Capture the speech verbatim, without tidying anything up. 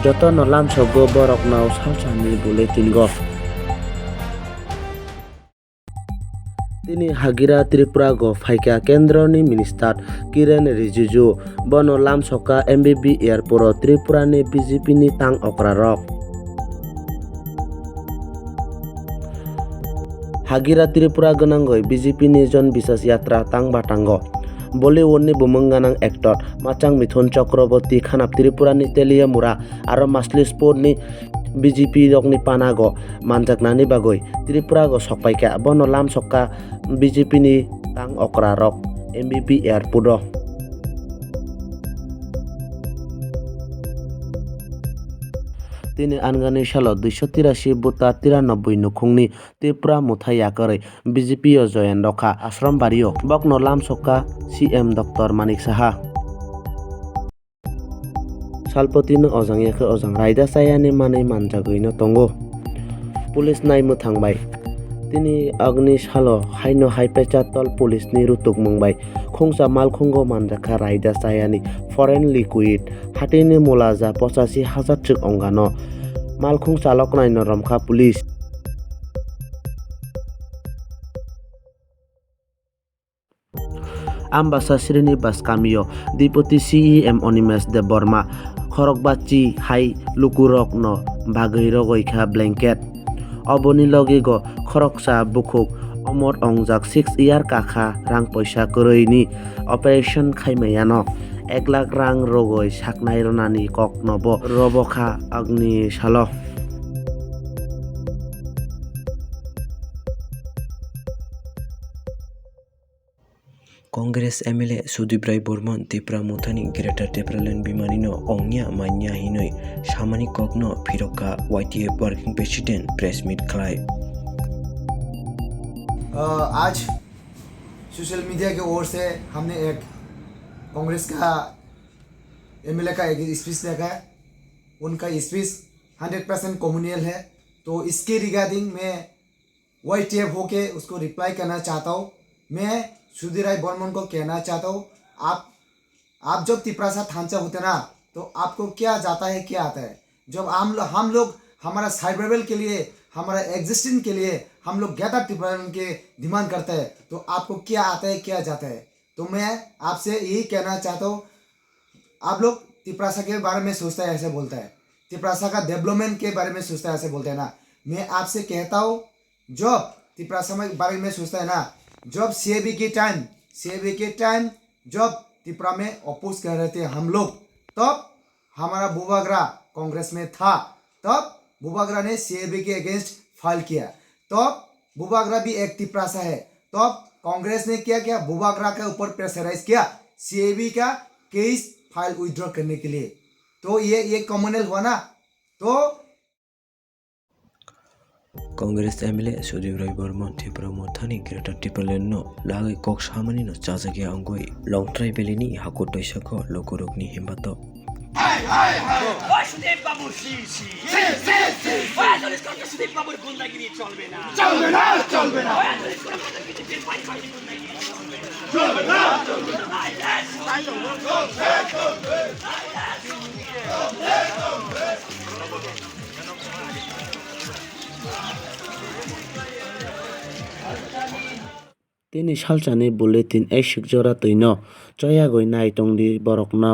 Jotono lamsogo borokno salsani bulletin go. Tini Hagira Tripura go phaikha kendroni minister Kiren Rijiju. Bono lamsokha M B B airport o Tripura ni B J P ni tang okra rok. Hagira Tripura gwnangwi B J P ni Jan Bikash Yatra tang batango. Bollywood ni bumung ganang actor Machang Mithun Chakraborty khanap Tripura ni Teliamura aro Maslispur ni B J P rokni panago manjaknani bagwi Tripura go sokpaikha. Bono lamsokha B J P ni tang okra rok M B B airport o. Tini anganwi salo duiso tirashi buta tiranoboi nukhungni Tripura Motha yakarwi B J P o join rokha Ashram Bario. Bokno lamsokha C M Doctor Manik Saha. Salpotino ojang yakhe ojang raida chayani manwi manjagwino tongo. Police nai mwthang bai. Tini agni salo haino hai Pecharthal police ni rutukmung bai khungsa malkhungo manjakha raida chayani foreign liquid. Hatini mula ja pochashi hajar chwk ongano. Malkhung chaloknaino romkha police. Ambasa Srinivas kamio Deputy C E M Animesh Debbarma khorokbachi hai lukurokno bagwi rogwi kha blanket. Oboni logi go khoroksa bukhuk omor ongjak six year kakha rang poisa kwrwini operation khaimayano ek lakh rang rogwi saknai rwnani kokno bo robo kha agni salo. Congress M L A Sudip Rai Barman Tipra Mothani Greater Tipraland bimanino ongya manya hinwi samani kokno phirokha Y T F Working President press meet khlai. अ, आज social media के ओर से हमने एक कांग्रेस का एमएलए का एक स्पीच देखा है। उनका स्पीच हंड्रेड परसेंट कम्युनियल है। तो इसके रिगार्डिंग मैं वाईटीएफ होके उसको रिप्लाई करना चाहता हूँ। मैं सुधीर राय बर्मन को कहना चाहता हूँ, आप, आप जब तिपरासा थांचा होते ना, तो आपको क्या जाता है, क्या आता है? जब हम लो-, हम लोग हमारा सर्वाइवल के लिए, हमारा एग्जिस्टेंस के लिए हम लोग ग्रेटर तिपरालैंड के डिमांड करते हैं, तो आपको क्या आता है, क्या जाता है? तो मैं आपसे यही कहना चाहता हूँ, आप लोग तिपरासा के बारे में सोचता है, ऐसे बोलता है, तिपरासा का डेवलपमेंट के बारे में सोचता है, ऐसे बोलता है ना। मैं आपसे कहता हूँ, जब तिपरासा में बारे में सोचता है ना, जब सीएबी के टाइम, सीएबी के टाइम जब तिपरा में अपोज कर रहे थे हम लोग, तब हमारा बुबागरा कांग्रेस में था, तब बुबागरा ने सीएबी के अगेंस्ट फाइल किया। तब बुबागरा भी एक तिपरासा है, तब कांग्रेस ने क्या किया? बुबागरा के ऊपर प्रेशराइज किया सीएबी का केस फाइल विथड्रॉ करने के लिए। तो ये, ये कम्युनल हुआ ना। तो Congress M L A Sudip Rai Barman Tipra Mothani Greater Tipraland no lagwi kok samani no chajakya wngwi Longtrai Valley ni haku toisako lukurokni himbato. ওই সুদীপ বাবুর সি সি। সি, সি, সি, সি। ওই আঞ্চলিক সরকার সুদীপ বাবুর গুন্ডাগিরি চলবে না। চলবে না, চলবে না। ওই আঞ্চলিক সরকার বিজেপির পাই পাই গুন্ডাগিরি চলবে না। চলবে না, চলবে না। আইএস। চলবে, চলবে। Is. Tini salsani bulletin aisik jora twino choyagwi nai tongdi borokno.